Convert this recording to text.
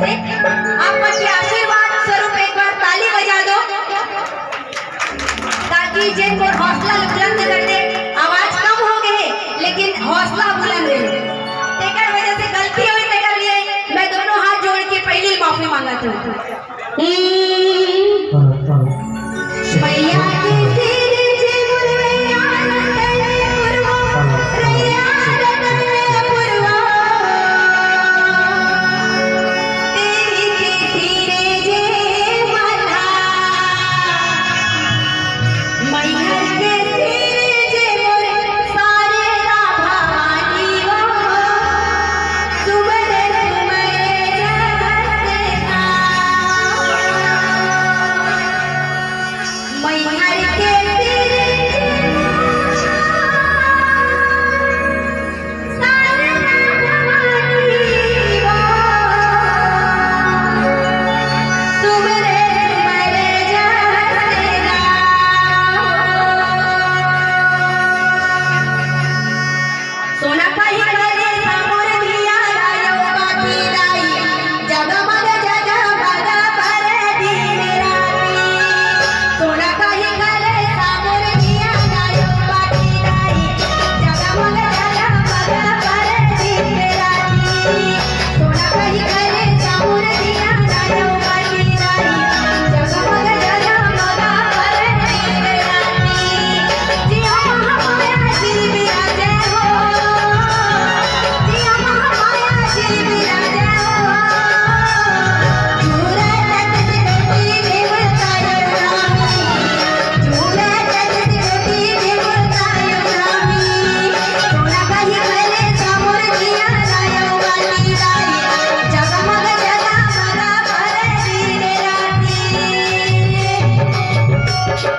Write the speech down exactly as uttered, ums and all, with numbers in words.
आप मन के आशीर्वाद स्वरूप एक बार ताली बजा दो, ताकि जेन मोर हौसला बुलंद कर दे। आवाज कम हो गए हे, लेकिन हौसला बुलंद हे। तेकर वजह से गलती होई, तेकर लिए मैं दोनों हाथ जोड़ के पहली माफी मांगत हूँ।